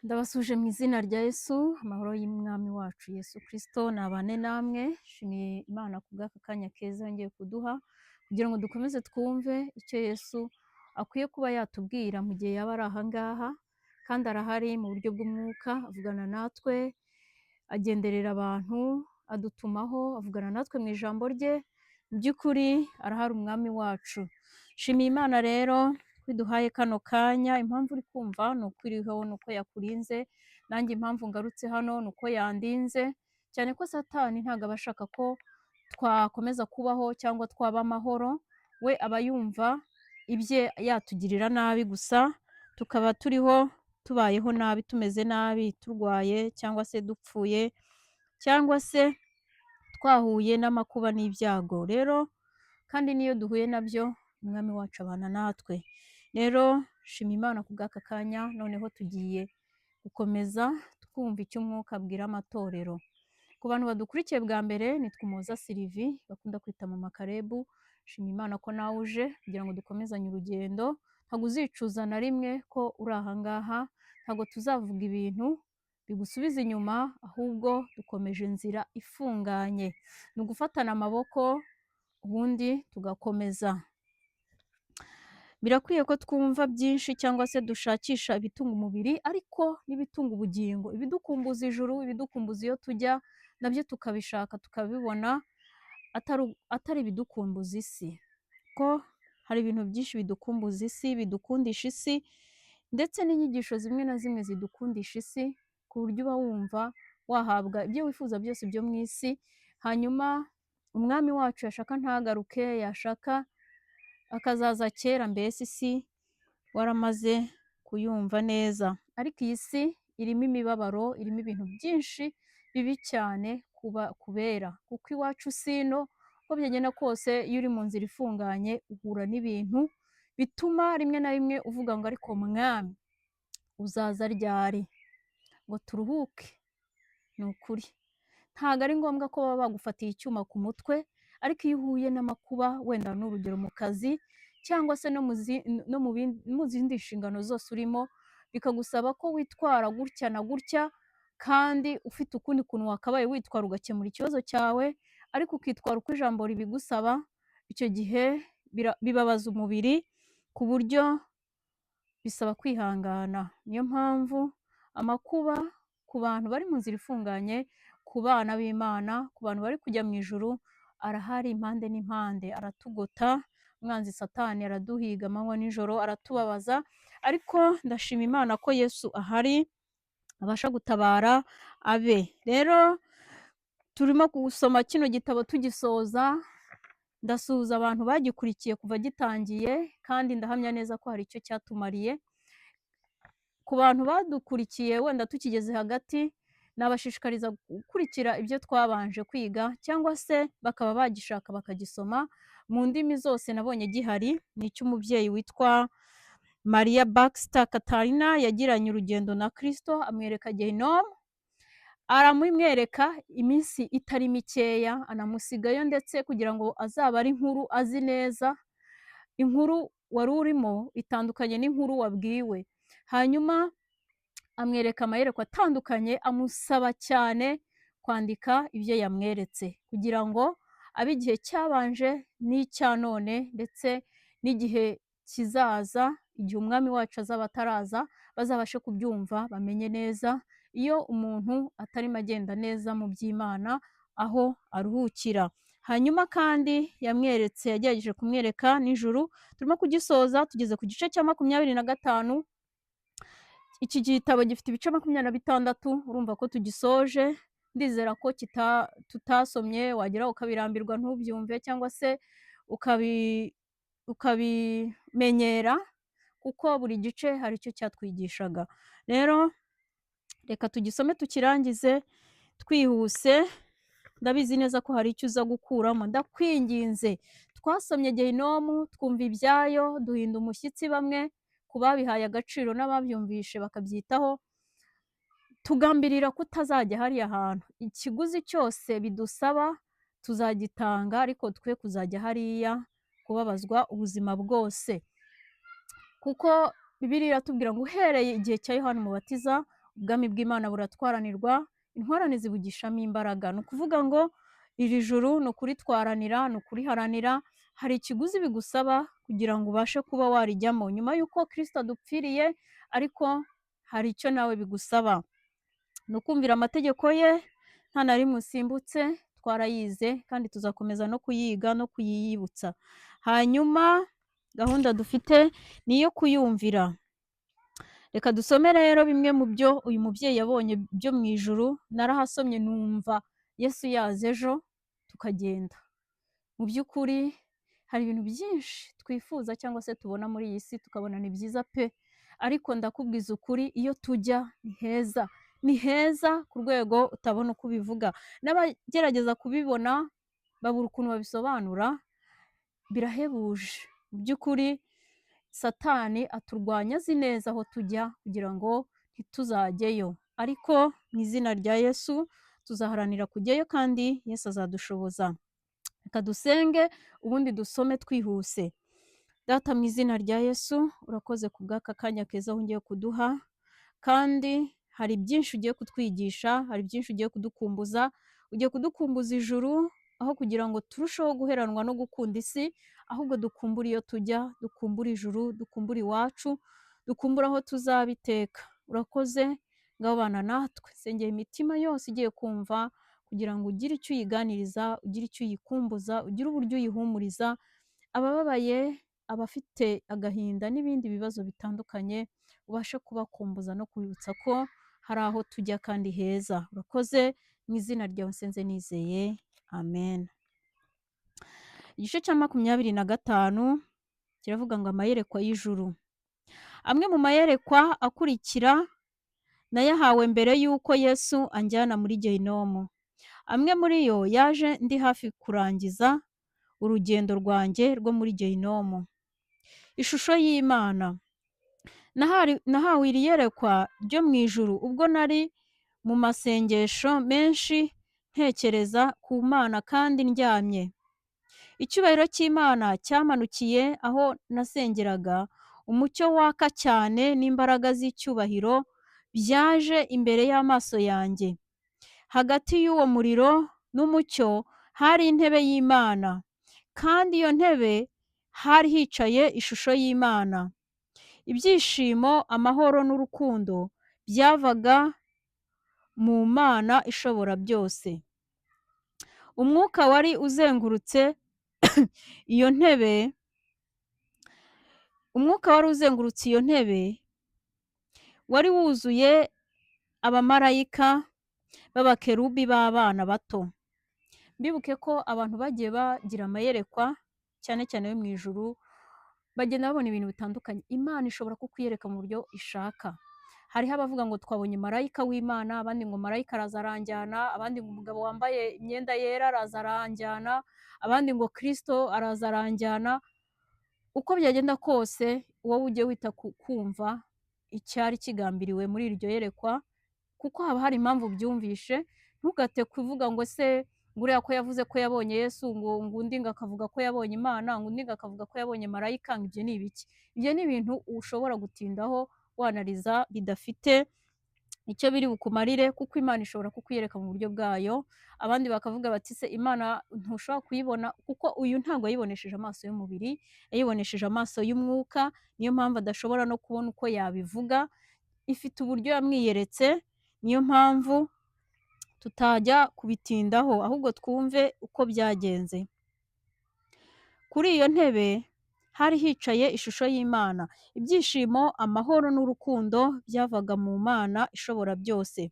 Ndabasuhuje mu izina rya Yesu, amahoro y'Umwami wacu Yesu Kristo nabane namwe. Nshimiye Imana ku bw'aka kanya keza yongeye kuduha kugira ngo dukomeze twumve icyo Yesu akwiye kuba yatubwira mu gihe yaba ari aha ngaha, kandi arahari mu buryo bw'umwuka, avugana natwe, agenderera abantu, adutumaho, avugana natwe mu ijambo rye. Mu by'ukuri arahari Umwami wacu. Nshimiye Imana rero ko iduhaye kano kanya. Impamvu uri kumva ni uko iriho, ni uko yakurinze. Nanjye impamvu ngarutse hano ni uko yandinze, cyane ko Satani ntabwo aba ashaka ko twakomeza kubaho cyangwa twaba amahoro. We aba yumva ibye yatugirira nabi gusa, tukaba turiho tubayeho nabi, tumeze nabi, turwaye cyangwa se dupfuye cyangwa se twahuye n'amakuba n'ibyago. Rero kandi n'iyo duhuye nabyo, Umwami wacu abana natwe. Rero shima Imana ku bw'aka kanya. Noneho tugiye gukomeza twumva icyo Umwuka abwira amatorero. Ku bantu badukurikiye bwa mbere, nitwa Umuhoza Sylvie, bakunda kwita Mama Karebu. Shima Imana ko nawe uje kugira ngo dukomezanye urugendo. Ntabwo uzicuza na rimwe ko uri aha ngaha. Ntabwo tuzavuga ibintu bigusubiza inyuma, ahubwo dukomeje inzira ifunganye. Ni ugufatana amaboko ubundi tugakomeza. Birakwiye ko twumva byinshi cyangwa se dushakisha ibitunga umubiri, ariko n'ibitunga ubugingo, ibidukumbuza ijuru, ibidukumbuza iyo tujya, nabyo tukabishaka tukabibona, atari ibidukumbuza isi. Ko hari ibintu byinshi bidukumbuza isi, bidukundisha isi, ndetse n'inyigisho zimwe na zimwe zidukundisha isi, ku buryo uba wumva wahabwa ibyo wifuza byose byo mu isi, hanyuma Umwami wacu yashaka ntagaruke, yashaka akazaza kera, mbese isi waramaze kuyumva neza. Ariko iyi si irimo imibabaro, irimo ibintu byinshi bibi cyane kuba kubera, kuko iwacu sino. Uko byagenda kose, iyo uri mu nzira ifunganye uhura n'ibintu bituma rimwe na rimwe uvuga ngo: "Ariko Mwami, uzaza ryari ngo turuhuke?" Ni ukuri ntabwo ari ngombwa ko baba bagufatiye icyuma ku mutwe, ariko iyo uhuye n'amakuba, wenda ni urugero mu kazi cyangwa se no mu zindi nshingano zose urimo, bikagusaba ko witwara gutya na gutya, kandi ufite ukundi kuntu wakabaye witwara ugakemura ikibazo cyawe, ariko ukitwara uko ijambo ribigusaba, icyo gihe bibabaza umubiri ku buryo bisaba kwihangana. Niyo mpamvu amakuba ku bantu bari mu nzira ifunganye, ku bana b'Imana, ku bantu bari kujya mu ijuru, arahari impande n'impande, aratugota. Umwanzi Satani araduhiga amanywa nijoro, aratubabaza, ariko ndashima Imana ko Yesu ahari, abasha gutabara abe. Rero turimo gusoma kino gitabo tugisoza. Ndasuhuza abantu bagikurikiye kuva gitangiye, kandi ndahamya neza ko hari icyo cyatumariye. Ku bantu badukurikiye wenda tukigeze hagati, nabashishikariza gukurikira ibyo twabanje kwiga, cyangwa se bakaba bagishaka bakagisoma mu ndimi zose nabonye gihari. Ni icy'umubyeyi witwa Maria Baxter Katarina. Yagiranye urugendo na Kristo, amwereka Gehinomu, aramumwereka iminsi itari mikeya, anamusigayo ndetse kugira ngo azabe ari inkuru azi neza. Inkuru wari urimo itandukanye n'inkuru wabwiwe. Hanyuma amwereka amayerekwa atandukanye, amusaba cyane kwandika ibyo yamweretse kugira ngo abe igihe cyabanje n'icya none, ndetse n'igihe kizaza, igihe Umwami wacu azaba ataraza, bazabashe kubyumva, bamenye neza iyo umuntu atarimo agenda neza mu by'Imana aho aruhukira. Hanyuma kandi yamweretse, yagerageje kumwereka nijoro. Turimo kugisoza, tugeze ku gice cya 25. Iki gitabo gifite ibice 26. Urumva ko tugisoje. Ndizera ko tutasomye wageraho ukabirambirwa ntubyumve, cyangwa se ukabimenyera, kuko buri gice hari icyo cyatwigishaga. Rero reka tugisome tukirangize twihuse. Ndabizi neza ko hari icyo uza gukuramo. Ndakwinginze, twasomye Gehinomu, twumva ibyayo, duhinda umushyitsi, bamwe ku babihaye agaciro n'ababyumvishe bakabyitaho, tugambirira kutazajya hariya hantu. Ikiguzi cyose bidusaba tuzagitanga, ariko twe kuzajya hariya kubabazwa ubuzima bwose, kuko Bibiliya iratubwira ngo uhereye igihe cya Yohana Umubatiza Ubwami bw'Imana buratwaranirwa, intwarane zibugishamo imbaraga. Ni ukuvuga ngo iri juru ni ukuritwaranira, ni ukuriharanira, hari ikiguzi bigusaba kugira ngo ubashe kuba warijyamo. Nyuma y'uko Kristo adupfiriye, ariko hari icyo nawe bigusaba. Ni ukumvira amategeko ye, nta na rimwe usimbutse, twarayize kandi tuzakomeza no kuyiga no kuyiyibutsa. Hanyuma gahunda dufite ni iyo kuyumvira. Reka dusome rero bimwe mu byo uyu mubyeyi yabonye byo mu ijuru, narahasomye numva Yesu yaza ejo tukagenda. Mu by'ukuri hari ibintu byinshi twifuza cyangwa se tubona muri iyi si tukabona ni byiza pe, ariko ndakubwiza ukuri iyo tujya ni heza, ni heza ku rwego utabona uko ubivuga. N'abagerageza kubibona babura ukuntu babisobanura, birahebuje. Mu by'ukuri Satani aturwanya azi neza aho tujya kugira ngo ntituzajyeyo, ariko mu izina rya Yesu tuzaharanira kujyayo kandi Yesu azadushoboza. Reka dusenge ubundi dusome twihuse. Data mu izina rya Yesu, urakoze ku bw'aka kanya keza wongeye kuduha, kandi hari byinshi ugiye kutwigisha, hari byinshi ugiye kudukumbuza, ugiye kudukumbuza ijuru, aho kugira ngo turusheho guheranwa no gukunda isi, ahubwo dukumbure iyo tujya, dukumbure ijuru, dukumbure iwacu, dukumbure aho tuzaba iteka. Urakoze, ngaho bana natwe, sengera imitima yose igiye kumva, kugira ngo ugire icyo uyiganiriza, ugire icyo uyikumbuza, ugire uburyo uyihumuriza, abababaye, abafite agahinda n'ibindi bibazo bitandukanye, ubashe kubakumbuza no kubibutsa ko hari aho tujya kandi heza. Urakoze, mu izina ryawe nsenze nizeye, amen. Igice cya 25 kiravuga ngo amayerekwa y'ijuru. Amwe mu mayerekwa akurikira nayahawe mbere y'uko Yesu anjyana muri gehinomu. Amwe muri yo yaje ndi hafi kurangiza urugendo rwanjye rwo muri gehinomu. Ishusho y'Imana. Nahawe iri yerekwa ryo mu ijuru ubwo nari mu masengesho menshi ntekereza ku Mana kandi ndyamye. Icyubahiro cy'Imana cyamanukiye aho nasengeraga, umucyo waka cyane n'imbaraga z'icyubahiro byaje imbere y'amaso yanjye. Hagati y'uwo muriro n'umucyo hari intebe y'Imana, kandi iyo ntebe hari hicaye ishusho y'Imana. Ibyishimo, amahoro n'urukundo byavaga mu Mana ishobora byose. Umwuka wari uzengurutse iyo ntebe, umwuka wari uzengurutse iyo ntebe wari wuzuye abamarayika b'abakerubi b'abana bato. Mbibuke ko abantu bagiye bagira amayerekwa cyane cyane yo mu ijuru, bagenda babona ibintu bitandukanye. Imana ishobora kukwiyereka mu buryo ishaka. Hariho abavuga ngo twabonye marayika w'Imana, abandi ngo marayika araza aranjyana, abandi ngo umugabo wambaye imyenda yera araza aranjyana, abandi ngo Kristo araza aranjyana. Uko byagenda kose, wowe ujye wita ku kumva icyari kigambiriwe muri iryo yerekwa, kuko haba hari impamvu ubyumvishe. Ntugate kuvuga ngo se nguriya ko yavuze ko yabonye Yesu, ngo undi ngo akavuga ko yabonye Imana, ngo undi ngo akavuga ko yabonye marayika, ngo ibyo ni ibiki? Ibyo ni ibintu ushobora gutindaho wanariza bidafite icyo biri bukumarire, kuko Imana ishobora kukwiyereka mu buryo bwayo. Abandi bakavuga bati se Imana ntushobora kuyibona, kuko uyu ntabwo yayibonesheje amaso y'umubiri, yayibonesheje amaso y'umwuka, niyo mpamvu adashobora no kubona uko yabivuga. Ifite uburyo yamwiyeretse, niyo mpamvu tutajya kubitindaho, ahubwo twumve uko byagenze. Kuri iyo ntebe hari hicaye ishusho y'Imana. Ibyishimo, amahoro n'urukundo byavaga mu Mana ishobora byose.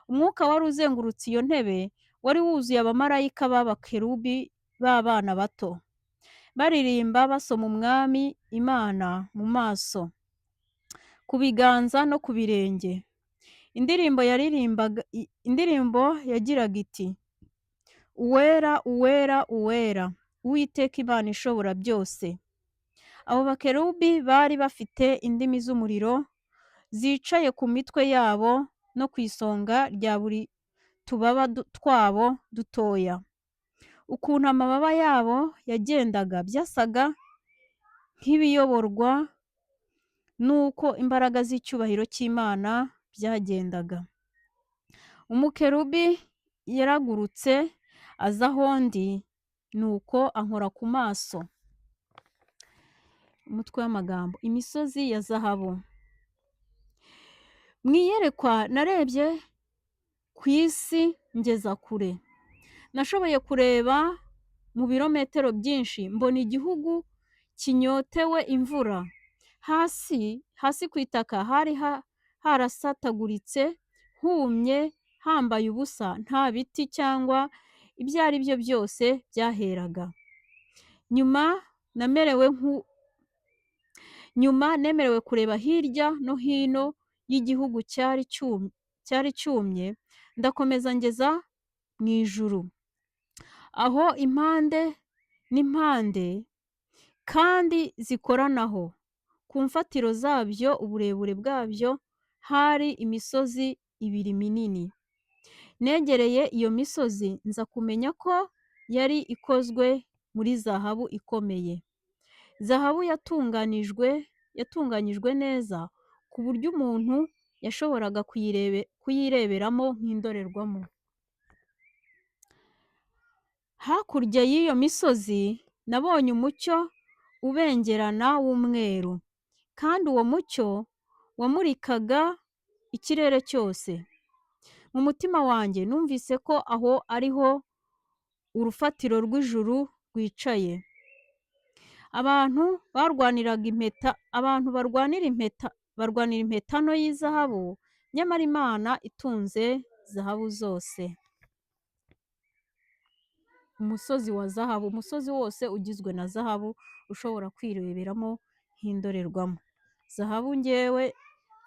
Umwuka wari uzengurutse iyo ntebe wari wuzuye abamarayika b'abakerubi b'abana bato, baririmba basoma Umwami Imana mu maso, ku biganza no ku birenge. Indirimbo yaririmbaga, indirimbo yagiraga iti: Uwera, uwera, uwera, Uwiteka Imana ishobora byose. Abo bakerubi bari bafite indimi z'umuriro zicaye ku mitwe yabo no ku isonga rya buri tubaba twabo dutoya. Ukuntu amababa yabo yagendaga byasaga nk'ibiyoborwa n'uko imbaraga z'icyubahiro cy'Imana byagendaga. Umukerubi yaragurutse aza aho ndi, nuko ankora ku maso. Umutwe w'amagambo: Imisozi ya zahabu. Mu iyerekwa narebye ku isi ngeza kure. Nashoboye kureba mu birometero byinshi, mbona igihugu kinyotewe imvura. Hasi hasi ku itaka hari harasataguritse, humye, hambaye ubusa, nta biti cyangwa ibyo ari byo byose byaheraga. Nyuma namerewe nku nyuma nemerewe kureba hirya no hino y'igihugu cyari cyumye, ndakomeza ngeza mu ijuru. Aho impande n'impande kandi zikoranaho, ku mfatiro zabyo, uburebure bwabyo, hari imisozi ibiri minini. Negereye iyo misozi, nza kumenya ko yari ikozwe muri zahabu ikomeye. Zahabu yatunganyijwe neza ku buryo umuntu yashoboraga kuyireberamo nk'indorerwamo. Hakurya y'iyo misozi nabonye umucyo ubengerana w'umweru, kandi uwo mucyo wamurikaga ikirere cyose. Mu mutima wanjye numvise ko aho ariho urufatiro rw'ijuru rwicaye. Abantu barwanira impeta nto y'izahabu, nyamara Imana itunze zahabu zose. Umusozi wa zahabu, umusozi wose ugizwe na zahabu ushobora kwireberamo nk'indorerwamo. Zahabu ngewe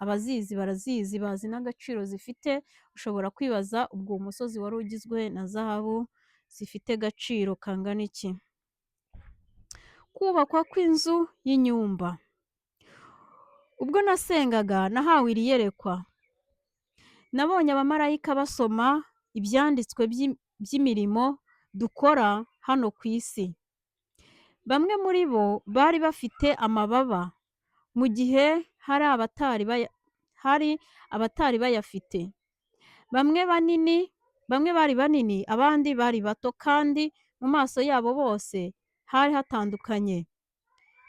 abazizi barazizi, bazi n'agaciro zifite. Ushobora kwibaza ubwo uwo musozi wari ugizwe na zahabu zifite agaciro kangana iki? Kubakwa kw'inzu y'inyumba. Ubwo nasengaga nahawe iri yerekwa. Nabonye abamarayika basoma ibyanditswe by'imirimo dukora hano ku isi. Bamwe muri bo bari bafite amababa, mu gihe hari abatari bayafite. Bamwe bari banini, abandi bari bato, kandi mu maso yabo bose hari hatandukanye.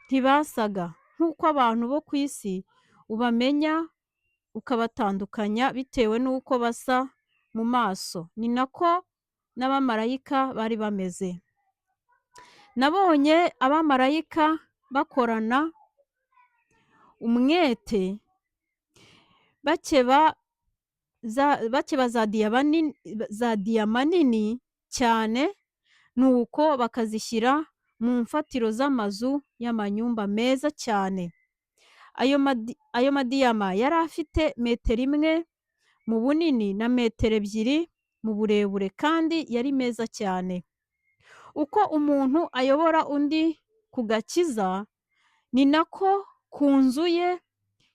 Ntibasaga. Nk'uko abantu bo ku isi ubamenya ukabatandukanya bitewe n'uko basa mu maso, ni nako n'abamarayika bari bameze. Nabonye abamarayika bakorana umwete bakeba za diyama nini cyane, nuko bakazishyira mu mfatiro z'amazu y'amanyumba meza cyane. Ayo madiyama yari afite metero 1 mu bunini na metero 2 mu burebure, kandi yari meza cyane. Uko umuntu ayobora undi ku gakiza, ni nako ku nzu ye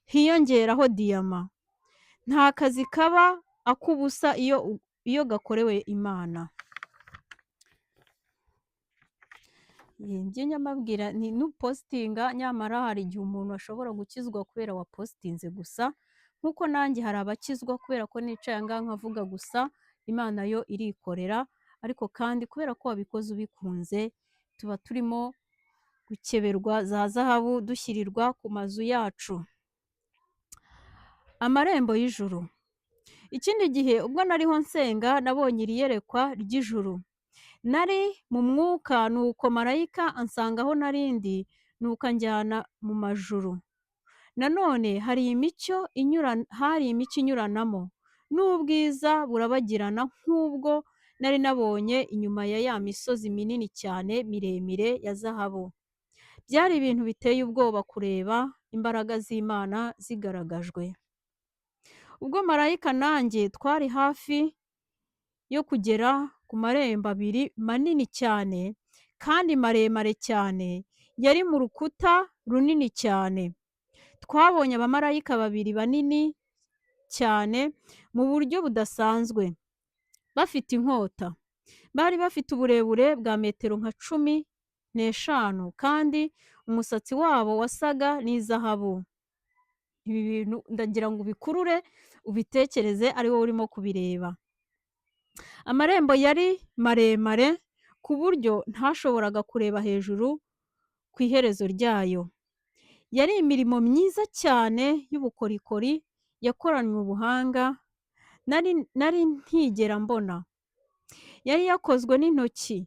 hiyongeraho diyama. Nta kazi kaba ak'ubusa iyo gakorewe Imana. Njye nyamabwira ni nupositinga, nyamara hari igihe umuntu ashobora gukizwa kubera wapositinze gusa, nk'uko nanjye hari abakizwa kubera ko nicaye aha ngaha nkavuga gusa, Imana yo irikorera. Ariko kandi kubera ko wabikoze ubikunze, tuba turimo gukeberwa za zahabu dushyirirwa ku mazu yacu. Amarembo y'ijuru. Ikindi gihe ubwo nariho nsenga nabonye iri yerekwa ry'ijuru. Nari mu mwuka, nuko marayika ansanga aho nari ndi, nuko anjyana mu majuru. Nanone hari imicyo inyuranamo, n'ubwiza burabagirana nk'ubwo nari nabonye inyuma ya ya misozi minini cyane miremire ya zahabu. Byari ibintu biteye ubwoba kureba imbaraga z'Imana zigaragajwe. Ubwo marayika nanjye twari hafi yo kugera ku marembo abiri manini cyane kandi maremare cyane yari mu rukuta runini cyane. Twabonye abamarayika babiri banini cyane mu buryo budasanzwe, bafite inkota. Bari bafite uburebure bwa metero nka 15, kandi umusatsi wabo wasaga n'izahabu. Ibi bintu ndagira ngo ubikurure. Ubitekereze ari wowe urimo kubireba. Amarembo yari maremare ku buryo ntashoboraga kureba hejuru ku iherezo ryayo. Yari imirimo myiza cyane y'ubukorikori yakoranywe ubuhanga nari ntigera mbona. Yari yakozwe n'intoki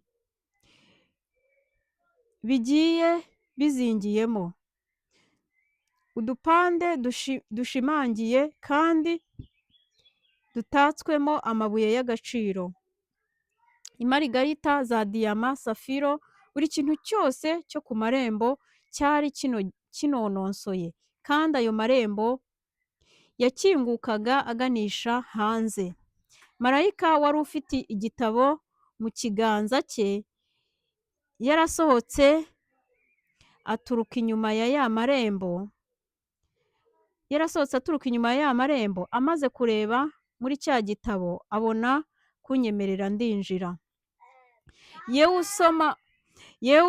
bigiye bizingiyemo udupande dushimangiye kandi dutatswemo amabuye y'agaciro, imarigarita za diyama, safiro, buri kintu cyose cyo ku marembo cyari kinononsoye, kandi ayo marembo yakingukaga aganisha hanze. Marayika wari ufite igitabo mu kiganza cye yarasohotse aturuka inyuma ya ya marembo, yarasohotse aturuka inyuma ya ya marembo, amaze kureba muri cya gitabo abona kunyemerera ndinjira. Yewe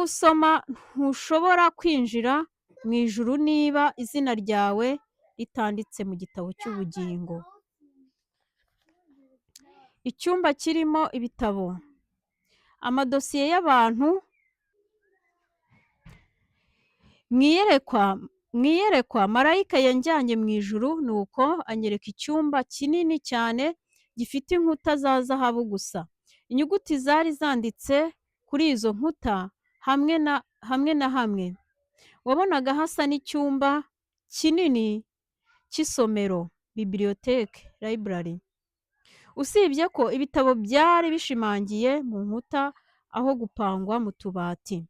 usoma, ntushobora kwinjira mu ijuru niba izina ryawe ritanditse mu gitabo cy'ubugingo. Icyumba kirimo ibitabo, amadosiye y'abantu. Mu iyerekwa marayika yanjyanye mu ijuru, nuko anyereka icyumba kinini cyane gifite inkuta za zahabu gusa. Inyuguti zari zanditse kuri izo nkuta hamwe na hamwe. Wabonaga hasa n'icyumba kinini cy'isomero, bibliothèque, library. Usibye ko ibitabo byari bishimangiye mu nkuta aho gupangwa mu tubati.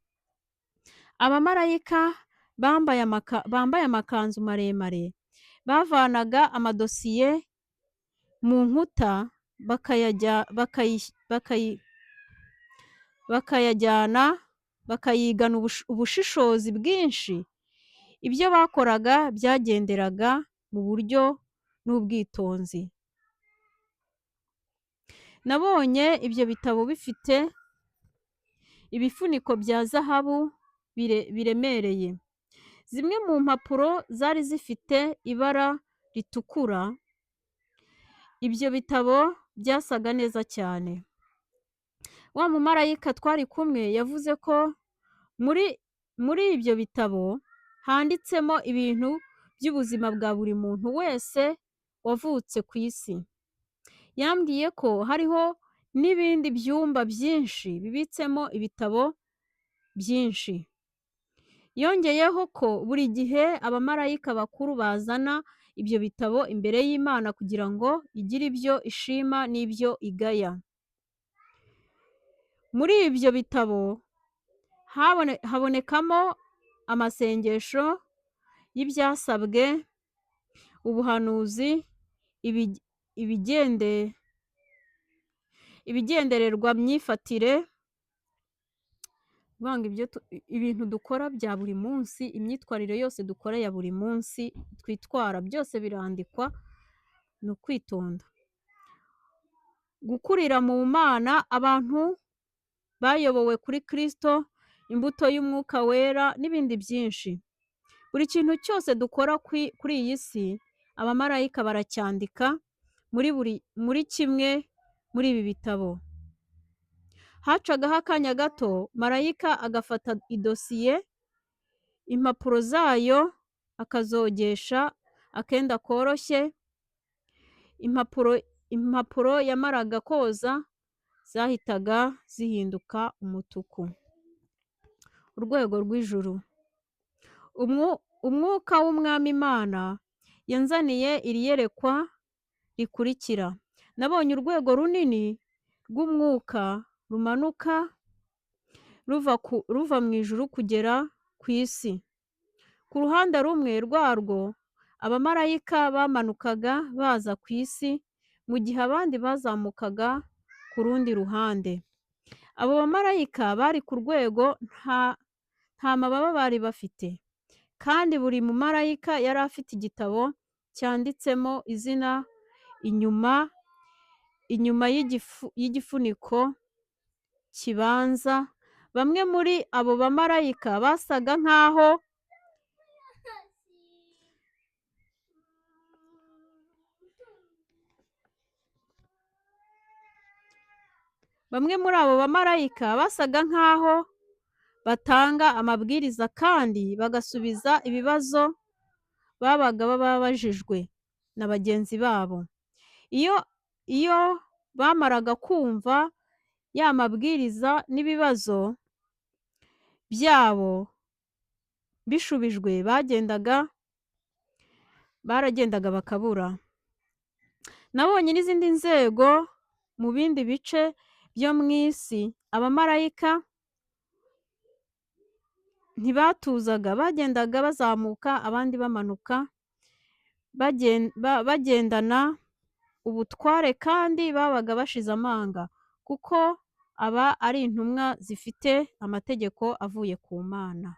Abamarayika bambaye amakanzu maremare bavanaga amadosiye mu nkuta bakayajyana, bakayigana ubushishozi bwinshi. Ibyo bakoraga byagenderaga mu buryo n'ubwitonzi. Nabonye ibyo bitabo bifite ibifuniko bya zahabu biremereye. Zimwe mu mpapuro zari zifite ibara ritukura. Ibyo bitabo byasaga neza cyane. Wa mumarayika twari kumwe yavuze ko muri ibyo bitabo handitsemo ibintu by'ubuzima bwa buri muntu wese wavutse ku isi. Yambwiye ko hariho n'ibindi byumba byinshi bibitsemo ibitabo byinshi. Yongeyeho ko buri gihe abamarayika bakuru bazana ibyo bitabo imbere y'Imana kugira ngo igire ibyo ishima n'ibyo igaya. Muri ibyo bitabo habonekamo amasengesho y'ibyasabwe, ubuhanuzi, ibigendererwa myifatire, kuvuga ibyo ibintu dukora bya buri munsi, imyitwarire yose dukora ya buri munsi twitwara, byose birandikwa, ni ukwitonda. Gukurira mu Mana, abantu bayobowe kuri Kristo, imbuto y'Umwuka Wera n'ibindi byinshi. Buri kintu cyose dukora kuri iyi si, abamarayika baracyandika muri kimwe muri ibi bitabo. Hacagaho akanya gato, marayika agafata idosiye, impapuro zayo akazogesha akenda koroshye. Impapuro yamaraga koza zahitaga zihinduka umutuku. Urwego rw'ijuru. Umwuka w'Umwami Imana yanzaniye iri yerekwa rikurikira: Nabonye urwego runini rw'umwuka rumanuka ruva mu ijuru kugera ku isi. Ku ruhande rumwe rwarwo abamarayika bamanukaga baza ku isi, mu gihe abandi bazamukaga ku rundi ruhande. Abo bamarayika bari ku rwego nta mababa bari bafite, kandi buri mumarayika yari afite igitabo cyanditsemo izina inyuma y'igifuniko kibanza. Bamwe muri abo bamarayika basaga nk'aho Bamwe muri abo bamarayika basaga nk'aho batanga amabwiriza kandi bagasubiza ibibazo babaga babajijwe na bagenzi babo. Iyo bamaraga kumva ya mabwiriza n'ibibazo byabo bishubijwe, baragendaga bakabura. Nabonye n'izindi nzego mu bindi bice byo mu isi, abamarayika ntibatuzaga, bagendaga bazamuka abandi bamanuka, bagendana ubutware kandi babaga bashize amanga, kuko aba ari intumwa zifite amategeko avuye ku Mana.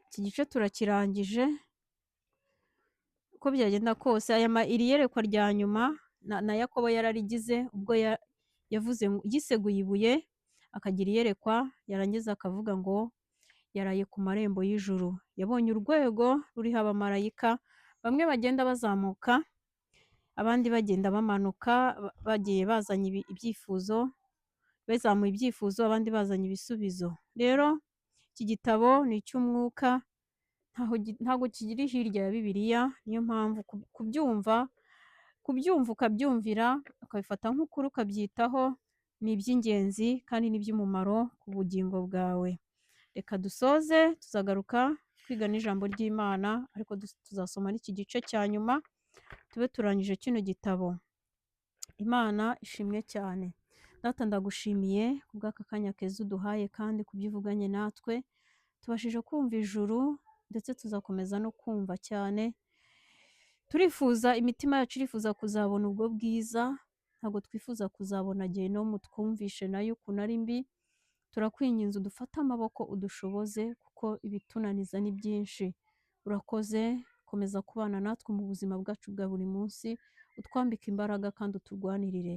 Iki gice turakirangije. Uko byagenda kose, iri yerekwa rya nyuma na Yakobo yararigize, ubwo yavuze yiseguye ibuye akagira iyerekwa, yarangiza akavuga ngo yaraye ku marembo y'ijuru. Yabonye urwego ruriho abamarayika, bamwe bagenda bazamuka, abandi bagenda bamanuka, bagiye bazanye ibyifuzo, bazamuye ibyifuzo, abandi bazanye ibisubizo. Rero iki gitabo ni icy'umwuka, ntabwo kiri hirya ya Bibiliya, niyo mpamvu kubyumva ukabyumvira, ukabifata nk'ukuri, ukabyitaho, ni iby'ingenzi kandi ni iby'umumaro ku bugingo bwawe. Reka dusoze, tuzagaruka twiga n'ijambo ry'Imana, ariko tuzasoma n'iki gice cya nyuma, tube turangije kino gitabo. Imana ishimwe cyane. Data, ndagushimiye kubw'aka kanya keza uduhaye kandi kubyo uvuganye natwe, tubashije kumva ijuru ndetse tuzakomeza no kumva cyane. Turifuza, imitima yacu irifuza kuzabona ubwo bwiza, ntabwo twifuza kuzabona gehinomu twumvishe nayo ukuntu ari mbi. Turakwinginze udufate amaboko udushoboze, kuko ibitunaniza ni byinshi. Urakoze, komeza kubana natwe mu buzima bwacu bwa buri munsi, utwambike imbaraga kandi uturwanirire.